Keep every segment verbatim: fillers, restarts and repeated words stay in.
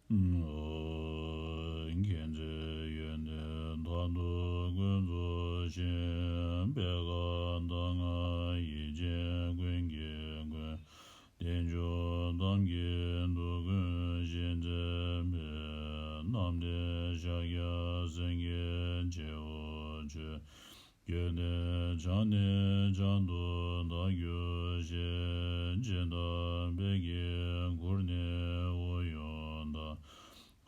མཁྱེན་བརྩེ་ཡོན་ཏན་མཐར་ཐུག་ཀུན་རྫོགས་ཤིང་། པད་དཀར་མདངས་མངའ་ཡེ་ཤེས་ཀུན་གྱི་མགོན། བདེ་མཆོག་ཐམས་ཅད་ཐུགས་ཀུན་བཞེད་མཛད་པའི། རྣམ་འདྲེན་ཤཱཀྱ་སེང་གེ་རྒྱལ་པོ་མཆོག། རྒྱལ་བསྟན་བྱང་ནས་བྱང་དུ་བདག་རྒྱུད་བཤད། འཇིགས་དང་བོད་ཀྱི་གུར་ནས་དབུ་ཡོན་བདག།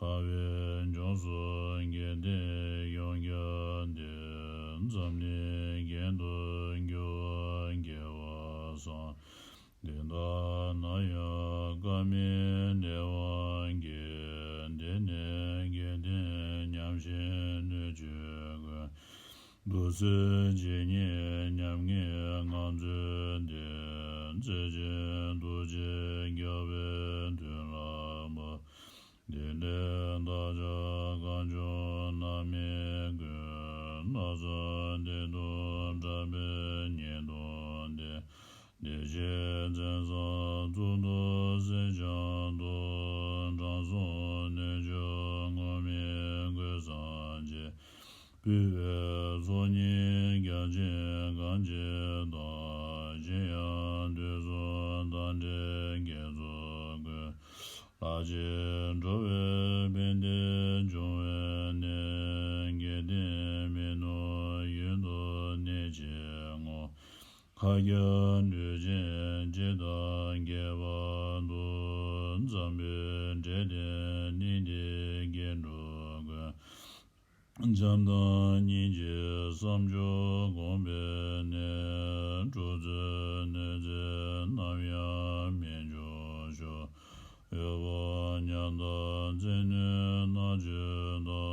འཕགས་པའི་ལྗོངས་སུ་རྒྱལ་བསྟན་ཡོངས་ཁྱབ་བསྟན། འཛམ་གླིང་རྒྱན་དུ་གྱུར་པ་རྒྱལ་བ་སངས། དེ་ལྟ་ན་ཡང་བཀའ་མིན་བདེ་བ་རྒྱས། དེ་ནས་རྒྱལ་བསྟན་ཉམས་བཞེས་སྣོད་བཅུད་ཀུན། བདུད་རྩི་ཇི་སྙེད་ཉམ་ངའི་ངང་ཚུལ་ལྡན། རྩལ་ཆེན་ཐུགས་རྗེས་ཁྱབ་པའི་མཐུ་བསླབ་པ། དེ་འདྲའི་བདག་ཅག་གངས་ལྗོངས་ནང་མི་ཀུན། ལྷག་བསམ་གཏེར་སྟོན་གྲགས་པའི་ཉི་སྟོང་ལྡན། བདེ་གཤེགས་མཚན་བཟང་གཙུག་ཏོར་གསེར་སྦྱངས་ཏོག། དྲང་སྲོང་སྣོད་བཅུད་སྔོན་མེད་གོས་བཟང་ཅན། ཕུལ་བའི་ཚོགས་གཉིས་རྒྱ་ཆེན་གང་བྱེད་དང་། གཞན་ཡང་དུས་གསུམ་དང་འབྲེལ་དགེ་ཚོགས་ཀུན། ལྷག་བཅས་འགྲོ་བའི་ཕན་བདེ་འབྱུང་བའི་གནས། དགེ་ལྡན་མི་ནུབ་ཡུལ་དུ་གནས་བྱེད་བསྔོ། མཁའ་ཁྱབ་འགྲོས་ཆེན་འཇིགས་དང་བརྒྱད་པ་འདུལ། འཛམ་བུའི་འཇིག་རྟེན་གླིང་འདིའི་སྐྱེ་འགྲོ་ཀུན། བྱམས་དང་སྙིང་རྗེའི་བསམ་སྦྱོར་སྒོམ་པའི་གནས། འགྲོ་ཚོགས་གནོད་འཚེ་ནམ་ཡང་མི་འབྱུང་ཤོག། འོད་དཔག་མྱང་འདས་བཙན་གནོན་མནར་གཅོད་དང་།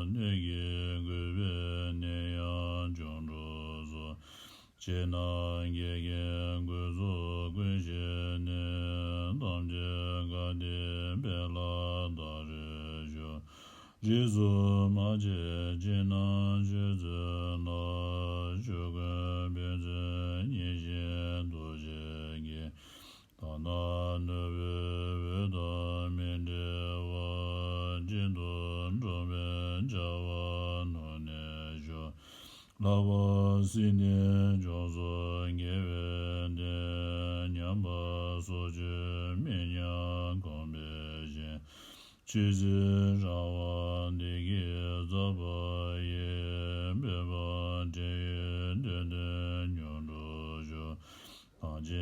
སྣོད་ཀྱི་རྒུད་པའི་ནད་ཡམས་བྱུང་འགྲོ་སོགས། ཕྱི་ནང་འགལ་རྐྱེན་ཀུན་སོགས་ཀུན་ཞི་ནས། ཐམས་ཅད་དགའ་བདེ་དཔལ་ལ་ད་རེས་ཤོག། རིགས་སུ་མ་ཆད་ཕྱི་ནང་ཆོས་སྩོལ་ལ། ཆོས་ཀུན་ཕན་ཚུན་མཉེས་ཤིང་དོར་བྱེད་ཀྱི། དག་སྣང་ནོར་བུའི་འོད་དང་མི་འབྲལ་བར། གཅིག་ཏུ་འགྲོགས་པའི་བྱ་བ་ནུབ་ནས་ཤོག། ལྷག་པར་སྲིད་མཐའི་ལྗོངས་སུ་རྒྱལ་བའི་བསྟན། ཉམས་པ་སྲོག་གཅོད་མི་ཉམས་གོང་འཕེལ་ཞིང་། ཆོས་སྲིད་རང་དབང་བདེ་སྐྱིད་ཟབ་པ་ཡི། འཕེལ་འཕགས་བགྲེས་ཡོལ་འདོད་དོན་མྱུར་འགྲུབ་ཤོག། ཐམས་ཅད་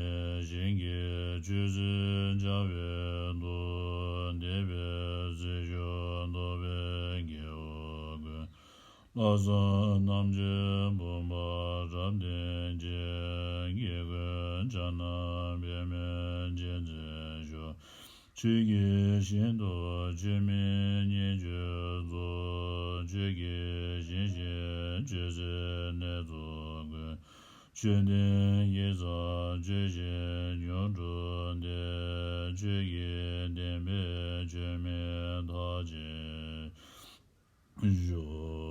ཞིང་གི་ཆོས་སྲིད་བྱ་བའི་མཐུ། འདས་པའི་སྲིད་ཞུ་རྟོགས་པའི་རྒྱལ་པོ་ཀུན། ལྷག་བསམ་རྣམ་དཔྱོད་བུམ་པ་རབ་བརྟན་ཅན། སྐྱེ་དགུའི་ཕྱག་ན་འབད་མེད་རྗེས་འཛིན་ཤོག། ཆོས་ཀྱི་ཞིང་དུ་ཆོས་མིན་ཉེས་སྤྱོད་རྫོགས། ཆོས་ཀྱི་ཞིང་གཤེགས་ཆོས་སྲིད་གནས་ཚོགས་ཀུན། ཆོས་ལྡན་ཡིད་བཟང་སྤྱོད་བཞིན་མྱུར་འགྲུབ་སྟེ། ཆོས་ཀྱི་བདེན་པས་ཆོས་མིན་དག་བྱེད་ཤོག།